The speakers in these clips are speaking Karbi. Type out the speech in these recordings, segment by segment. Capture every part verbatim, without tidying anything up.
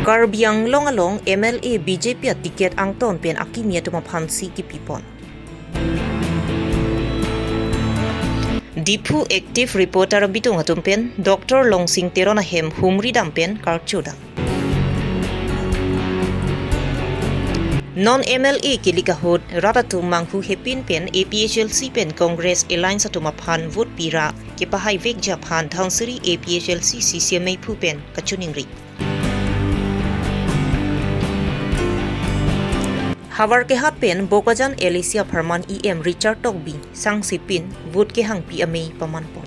Karbi Anglong along M L A B J P a ticket angton pen akimi atum aphansi kipipon. Diphu Active Reporter abitung atum pen Doctor Longsing Teron ahem humri dam pen karcho dam. Non M L A kilik ahut rat atum manghu hepin pen A P H L C pen Congress Alliance atum aphan vote pira kepahai vekji aphan Dhansiri A P H L C C C M A phu pen kachiningri. Howraghat pen Bokajan L A C apharman E M Richard Tokbi sangsipin vote kehangpi amei pamanpon.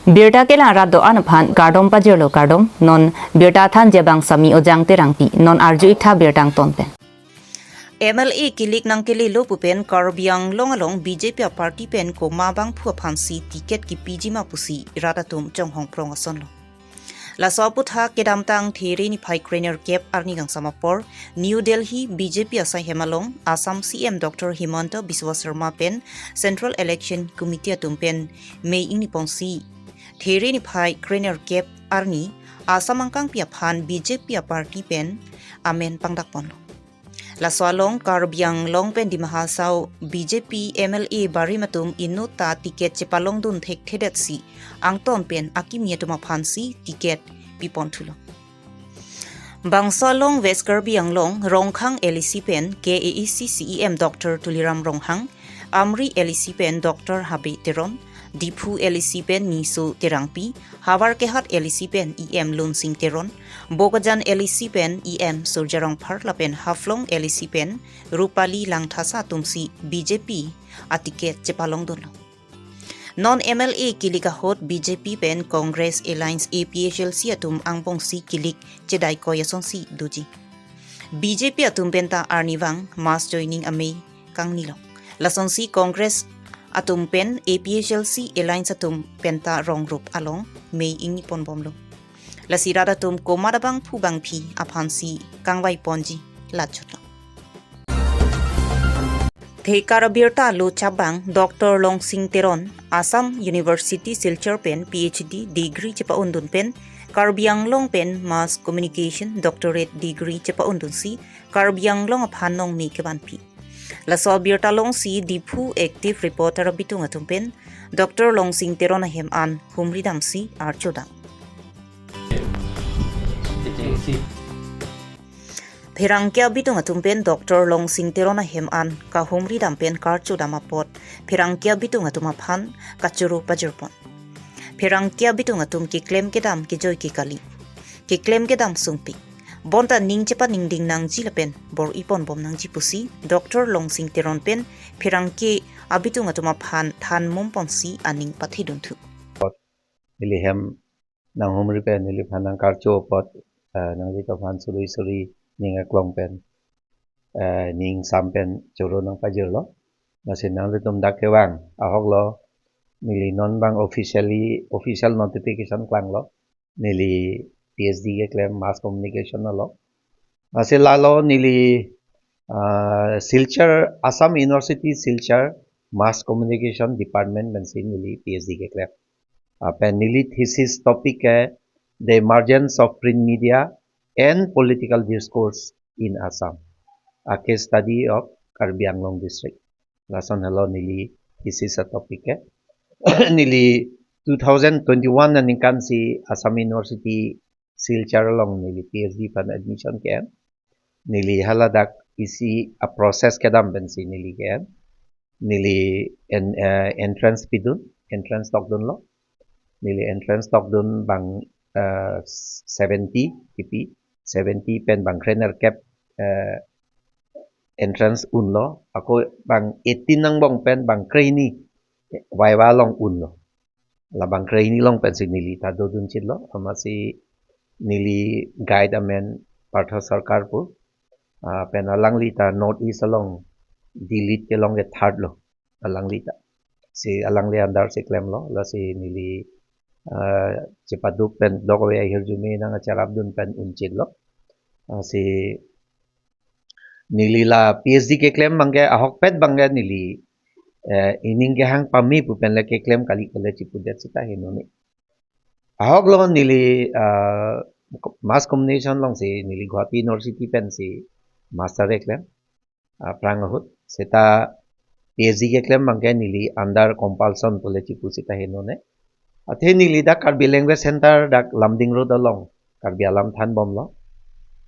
Birta kelang rat do-an aphan kardom pajirlo kardom, non birta thanji abang Sami Ojang Terangpi, non arju-ik tha birta angton pen. M L A kilik nangkelelo pu pen Karbi Anglong along B J P a party pen komat abangphu aphansi ticket kipiji ma pusi rat atum chonghong prong asonlo. Laso aputhak kedamtang There niphai krenerkep arni kangsam apor New Delhi B J P asaihem along Assam C M Doctor Himanta Biswa Sarma pen Central Election Committee atum pen mei ingniponsi There niphai krenerkep arni Assam angkangpi aphan B J P a party pen amen pangdakponlo. Laso along Karbi Anglong pen Dima Hasao B J P M L A barim atum inut ta ticket chepalongdun thekthedetsi angton pen akimi atum aphansi ticket piponthulo. Bangso along West Karbi Anglong Rongkhang L A C pen K A A C C E M Doctor Tuliram Ronghang, Amri L A C pen Doctor Habe Teron, Diphu L A C pen Niso Terangpi, Howraghat L A C pen E M Lunsing Teron, Bokajan L A C pen E M Surja Rongphar lapen Haflong L A C pen Rupali Langthasa atumsi B J P a ticket chepalongdunlo. Non M L A kilik ahut B J P pen Congress Alliance A P H L C atum angbongsi kilik chedaikoi asonsi doji. B J P atum penta arnivang mass joining amei kangnilo. Lasonsi Congress atum pen A P H L C Alliance atum penta rongrup along mei ingniponbomlo. Lasi rat atum komat abangphu bangphi aphansi kangvaiponji lachotlo. Thekar abirta lo chabang Doctor Longsing Teron, Assam University Silchar pen P H D degree chepa-undun pen Karbi Anglong pen Mass Communication Doctorate degree chepa-undunsi Karbi Anglong aphan nongni kevanpi. Laso abirta alongsi Diphu Active Reporter abitung atum pen Doctor Longsing Teron ahem an humri damsi archo dam. Pherangke abitung atum pen Doctor Longsing Teron ahem an kahumri dam pen karcho dam apot pherangke abitung atum aphan kachoro pajirpon. Pherangke abitung atum keklem kedam kejoi ke kali. Keklem kedam sungpik. Bonta ning chepaningding nangji lapen bor-iponbom nangji pusi Doctor Longsing Teron pen pherangke abitung atum aphan thanmum ponsi aning pathedunthu. Neli hem nanghumri pen neliphan nangkarcho apot, eh, nanglitum aphan suri suri ning aklong pen, eh, ning sam pen choro nangpajirlo. Lasi nanglitum dak kevang ahoklo, neli non abang officially, official notification klanglo. Neli P H D keklem Mass Communication along. Lasi lalo neli, ah, Silchar, Assam University Silchar Mass Communication Department pensi neli P H D keklem. Ah, pen neli thesis topic ke The Emergence of Print Media and Political Discourse in Assam, a case study of Karbi Anglong District. Lason helo neli thesis atopic ke. Neli two thousand twenty-one aningkan si Assam University Silchar along neli P H D aphan admission ke-en. Neli haladak isi a process kedam pensi neli ke-en. Neli en-, eh, entrance pidun, entrance tokdunlo. Neli entrance tokdun bang, eh, seventy kipi, seventy pen bang krenerkep, eh, entrance unlo, ako bang eighteen angbong pen bang krehini viva along unlo. La bang krehini along pensi neli ta dodun chitlo, amatsi neli guide amen Partha Sarkar pu, ah, pen alangli ta North East along Delhi kelong ke third lo, alangli ta. Si alangli under si klemlo, lasi neli, ah, chepaduk pen dokave ahirjume nangcharapdun pen un chitlo. Ah, si neli la P H D keklem abangke ahokpet abangke neli, eh, ining kehang pame pu pen le keklem kali kali chipudet seta henoni. Ahoklo neli, ah, mass communication alongsi neli Guwahati University pensi master keklem, aphrang ahut. Seta P H D keklem abangke neli under compulsion pule chipu seta henone. Athe neli dak Karbi Language Center dak Lumding Road along Karbi alam thanbomlo.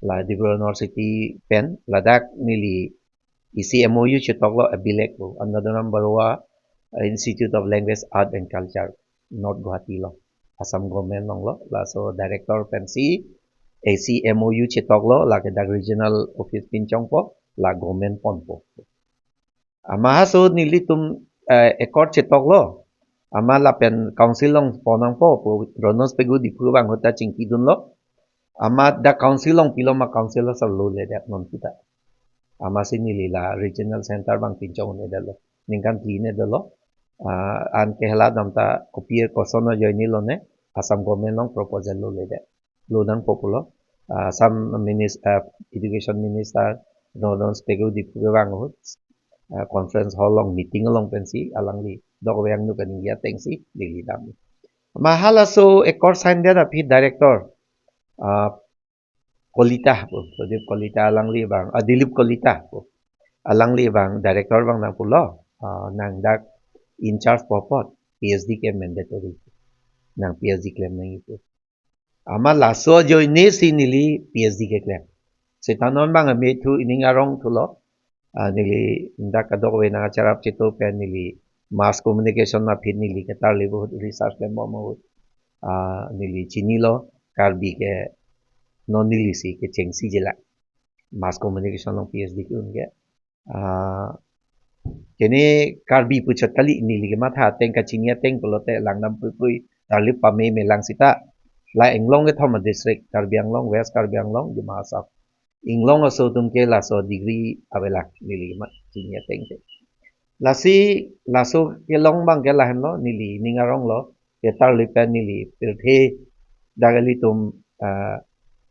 La Dibru University pen ladak neli isi M O U chetoklo, ABLAC pu, Anandaraman Baruah Institute of Language, Art and Culture, North Guwahati along, Assam Government alonglo. Laso director pensi isi M O U chetoklo, lake dak regional office pinchongpo, la government ponpo. Amat halaso nelitum, eh, accord chetoklo. Amat lapen council along pon nangpo pu Ronald Pegu Diphu abang ahut ta chingkidunlo. Amat dak council along pilo ma council asar lole det non kita. Amatsi neli la regional center abang pinchong un-edetlo. Ningkan phli un-edetlo. Ah, anke hala damta kopi koson ajoinelone, Assam Government along proposal lole det. Lo nangpo pulo. Ah, Assam minis-, ah, Education Minister Ronald Pegu Diphu abang ahut, ah, conference hall along meeting along pensi alangli dokave angno kaningje atengsi neli dam. Amat halaso accord sign det aphi director, ah, Kolita pu, Pradip Kolita alangli abang, ah, Dilip Kolita pu. Alangli abang, director abang nangpulo, ah, nang dak in charge pu apot, P H D ke mandatory. Nang P H D klem nangji pu. Amat laso ajoinesi neli P H D keklem. Seta non abang amethu ining arong thulo. Ah, neli dak kadokave nangcharap chitu pen neli mass communication aphi neli ketarlip ahut, research klembom ahut, ah, neli chinilo Karbi ke non nelisi kechengsi jela. Mass communication along P H D ke-un ke. Ah, kene Karbi puchot kali, neli kematha ateng, kachini ateng pulote langdam puipui, tarlip pameme lang seta. La Anglong kethom adistrict, Karbi Anglong, West Karbi Anglong, Dima Hasao. Inglong aso atum ke laso degree avelang, neli kemat chini ateng ke. Lasi laso kelong abang ke lahenlo, neli ning aronglo, ketarlip pen neli pirthe dak ilitum, ah,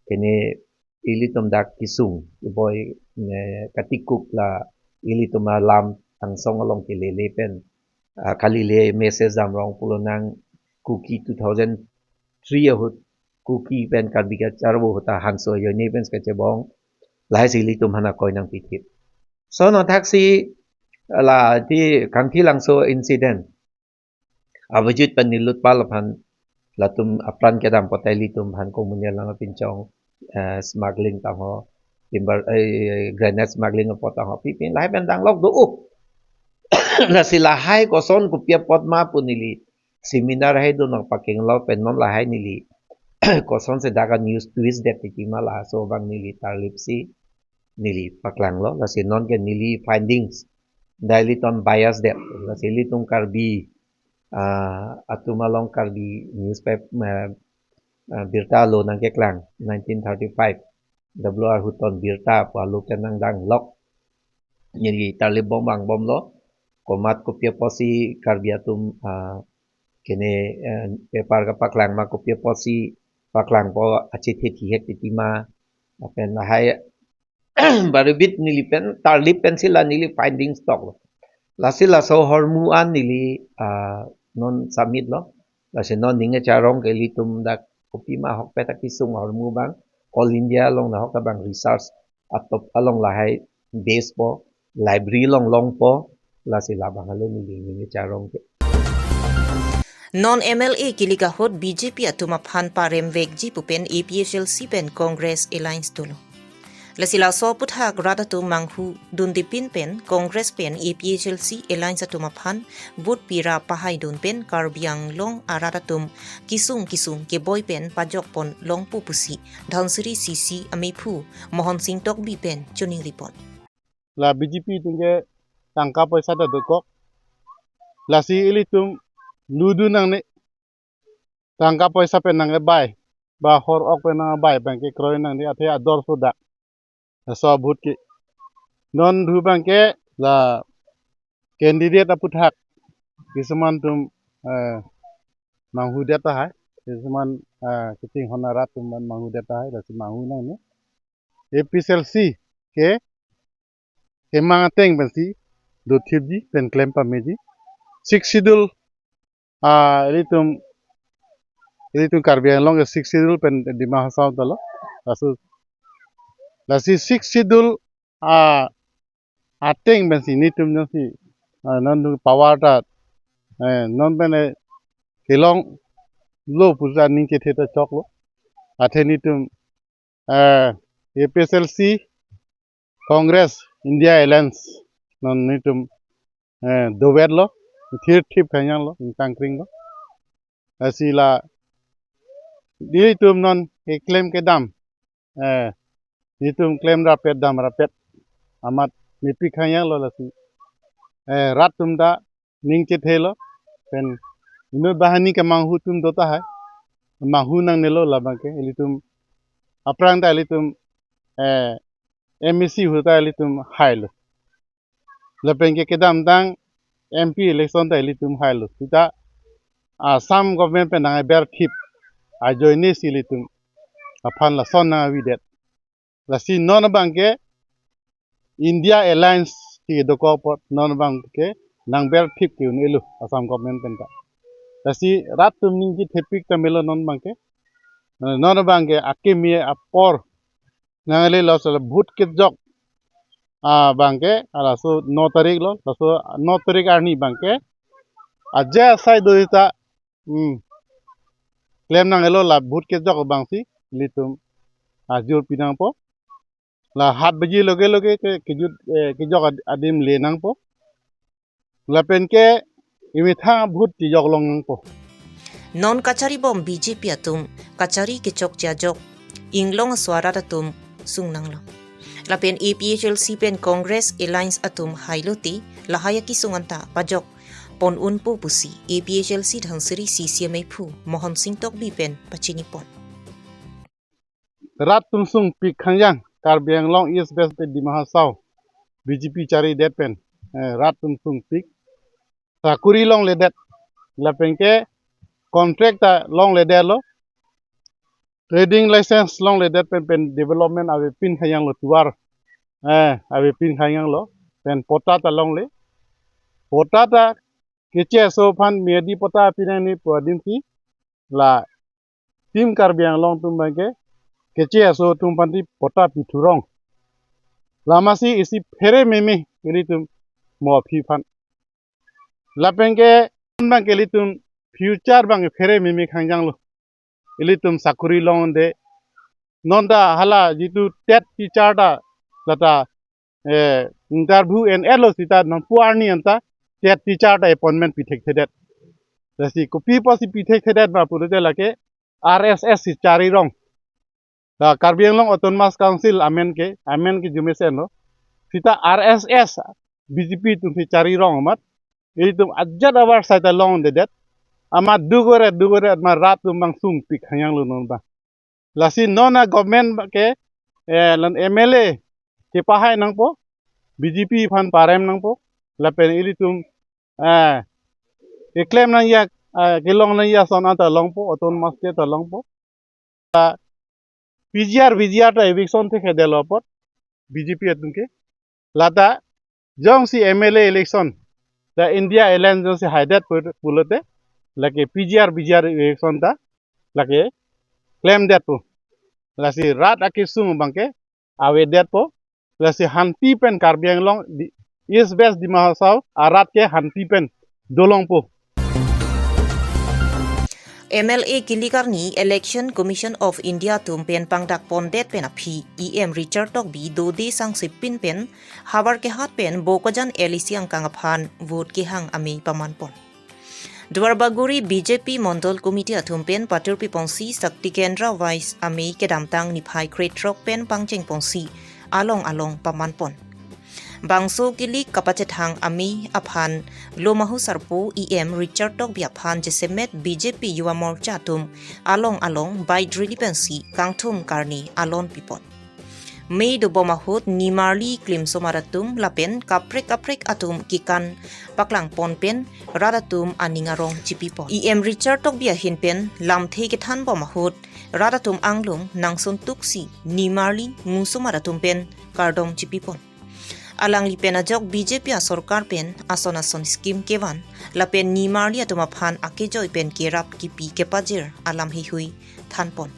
kene ilitum dak kesung, keboi, eh, katikuk la ilitum alam angsong along kelele pen, ah, kalile message damrong pulo nang Kuki two thousand three ahut, Kuki pen Karbi kacharvo ahut ta hanso ajoine pen kachebong, lahai si ilitum aphan akoi nangpithip. So non thaksi la ti Kangthilangso incident Abhijit pen Nilotpal aphan latum apran kedam pote ilitum aphan communal lang pinchong, eh, smuggling tangho, timber, eh, granite smuggling apot tangho, pipin lahai pen danglok do-o. Lasi lahai koson kopi apot ma pu neli seminar hai do nangpakenglo pen non lahai neli kosonsi dak a-news twist det titi ma, laso abang neli tarlipsi neli paklanglo, lasi non ke neli findings dak ilitum bias det, lasi ilitum Karbi, ah, atum along Karbi newspaper, eh, eh, birta alo nangkeklang nineteen thirty-five, W R Hutton birta pu alo ke nangdanglok. Neli tarlipbom vangbomlo, komat kopi apotsi Karbi atum, ah, kene, eh, paper kapaklang ma, kopi apotsi paklangpo, achethe thihek titi ma, lapen lahai baribit neli pen, tarlip pensi la neli findings toklo. Lasi laso ahormu an neli, ah, non submit lo. Lasi non ning kacharong ke ilitum dak kopima ahokpet akesung ahormu abang, All India along nahok abang research atop along lahai base po, library along longpo, lasi labang alo neli ning kacharong ke. Non M L A kilik ahut B J P atum aphan paremvekji pu pen A P H L C pen Congress alliance dolo. Lasi laso aphuthak rat atum manghudunde pin pen Congress pen A P H L C alliance atum aphan vote pira pahaidun pen Karbi Anglong arat atum kesung kesung keboi pen pajokpon longpo pusi Dhansiri C C amephu Mohon Sing Tokbi pen choningri pon. La B J P atum ke tangka poisa ta dokok. Lasi ilitum ludun nangne, tangka poisa pen nangkebai, ba hor ok pen nangkebai abang ke kroi nangne, athe ador soda. Laso vote ke. Non dhu abang ke la candidate aphuthak kisuman atum, eh, manghudet tahai. Kisuman, eh, kachinghon arat atum manghudet tahai, lasi manghu nangne. A P H L C ke kemang ateng pensi dothipji pen klem pameji. Sixth Schedule, ah, ilitum Ilitum Karbi Anglong ke Sixth Schedule pen Dima Hasao ta lo. Laso, lasi Sixth Schedule a ateng pensi nelitum jongsi, ah, non power ta, eh, non pen, eh, kelonglo pusi aning kethe ta choklo. Athe nelitum, eh, A P H L C, Congress, India Alliance, non nelitum, eh, doverlo, thirthip khangjanglo, ingtangkringlo. Lasi la, nelitum non keklem kedam, eh, nelitum klem rapet dam rapet amat mepik khangjanglo lasi, eh, rat atum ta ning chethelo, pen inut banghini kemanghu atum do tahai, manghu nangnelo labang ke, ilitum aphrang ta ilitum, eh, M A C ahut ta ilitum hailo. Lapen ke kedamtang M P election ta ilitum hailo. Seta Assam government pen nangberthip ajoine si ilitum aphan lason nangvedet. Lasi non abang ke India Alliance si dokok apot non abang ke nangberthip ke-un-elo Assam government pen ta. Lasi rat atum ning kethepik ta melo non abang ke. Non abang ke akimi apor nangle laso la vote kejok abang ke, ah, laso no tarik lo, laso no tarik arni abang ke ajat asai do ta, hmm, klem nanglo la vote kejok abang si ilitum ajur pi nangpo. La hat baji loge loge ke kejut, eh, kejok ad-, adim le nangpo. Lapen ke imethang vote chejok long nangpo. Non kachari bom B J P atum, kachari kechokche ajok, inglong aso arat atum sung nanglo. Lapen A P H L C pen Congress Alliance atum hailote, lahai akesung anta pajok pon unpo pusi A P H L C Dhansiri C C M aphu Mohan Sing Tokbi pen pachini pon. Rat atum sungpik khangjang, Karbi Anglong East West pen Dima Hasao B J P charidet pen, eh, rat atum sungpik. Sakuri longledet, lapen ke contract ta longledetlo. Trading license longledet pen, pen development avepin khangjanglo tuar. Eh, avepin khangjanglo. Pen patta ta longle. Patta ta keche aso aphan miyadi patta pi nangne pu adim si la Team Karbi Anglong atum abang ke keche aso atum aphan si patta pi thurong. Lasi isi phere meme ilitum mo aphi aphan. Lapen ke abang ke ilitum future abang phere meme khangjanglo. Ilitum sakuri longde. Non ta hala jitu TET teacher ta lata, eh, interview en-etlo seta non pu arni anta TET teacher ta appointment pi thekthedet. Lasi kopi apotsi pi thekthedet ma pulote lake R S S si charirong. La Karbi Anglong Autonomous Council amen ke, amen ke jumesen lo. Seta R S S B J P atum si charirong amat. Ilitum ajat abar sai ta longdedet. Amat dugore dugore amat rat atum abang sungpik khangjanglo non abang. Lasi non a-government ke, eh, lan M L A kepahai nangpo, B J P aphan parem nangpo, lapen ilitum, eh, keklem nangji, eh, kelong nangji ason anta longpo, autonomous state ta longpo. P G R, V G R ta eviction thekthedetlo apot, B J P atum ke. Lata, jongsi M L A election, la India Alliance jongsi haidet pu-, pulote, lake P G R, V G R election ta, lake klemdetpo. Lasi rat akesung abang ke, avedetpo. Lasi hanti pen Karbi Anglong di, East West Dima Hasao arat ke hanti pen dolongpo. M L A kilik arni Election Commission of India atum pen pangdak pondet pen aphi E M Richard Tokbi dode sangsepin pen havar kehat pen Bokajan L A C angkang aphan vote kehang amei paman pon. Duarbagori B J P Mondol Committee atum pen patur piponsi Shakti Kendra Vice amei kedamtang niphai krethrok pen pangcheng ponsi along along paman pon. Bangso kilik kapachethang amei aphan Lomahu Sarpo E M Richard Tokbi aphan jasemet B J P Yuva Morcha atum along along bike rally pensi kangthum karni alon pipon. Mei dobom ahut nimarli klimsomar atum lapen kaprek kaprek atum kekan paklang pon pen rat atum aning arong chipipon. E M Richard Tokbi ahin pen lamthe kethan bom ahut rat atum anglong nangsun tuksi nimarli musomar atum pen kardom chipipon. Alangli pen ajok B J P asorkar pen ason ason scheme kevan lapen nimarli atum aphan akejoi pen kerap kipi kepajir alam heihui thanpon.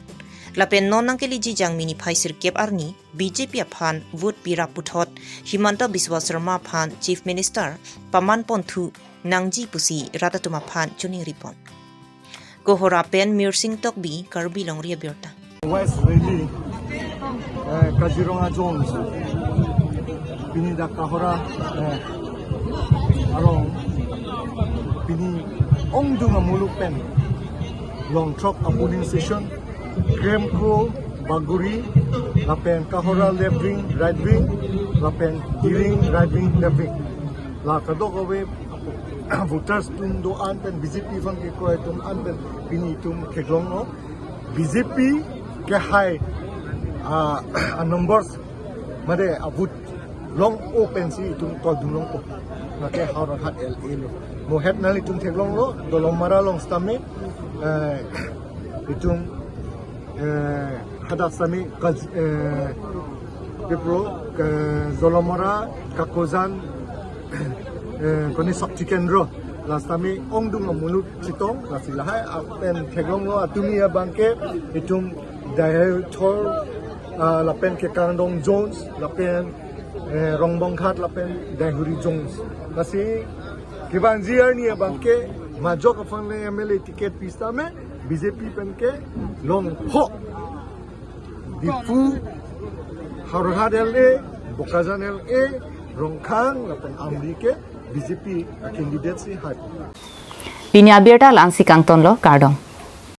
Lapen non nangkeleji Jangmi niphai sirkep arni B J P aphan vote pirap puthot Himanta Biswa Sarma aphan Chief Minister pamanponthu nangji pusi rat atum aphan choningripon. Kohora pen Mirsing Tokbi, Karbi Longri Abirta. West Rally, eh, Kaziranga Zones, pini dak Kohora, eh, along, pini ongdung amuluk pen, long throk a-polling station, Kremkro, Bagori, lapen Kohora left wing, right wing, lapen Diring right wing, left wing. La kadokave voters atum do-an pen B J P aphan kekroi atum an pen pini itum theklonglo. B J P ke hai, ah, a numbers made a vote long-o pensi itum tol dunlongpo. Lake Howraghat L A lo. Mo het nanglitum theklonglo, Dolamara along sitame, eh, itum, eh, hadak sitame kaj-, eh, kepro, ke Dolamara, Kakojan, eh, koni Shakti Kendra, la sitame ongdung amuluk chetong, lasi lahai apen theklonglo atumi abangke itum Deithor, ah, lapen ke Kangdong Zones, lapen, eh, Rongbonghat, lapen Deihori Zones. Lasi kevangji arni abangke majok aphan le M L A ticket pi sitame B J P pen kelong pho. Diphu, Howraghat L A, Bokajan L A, Rongkhang, lapen Amri ke B J P a candidate si hai. Pini abirta la-ansi kangtonlo, kardom.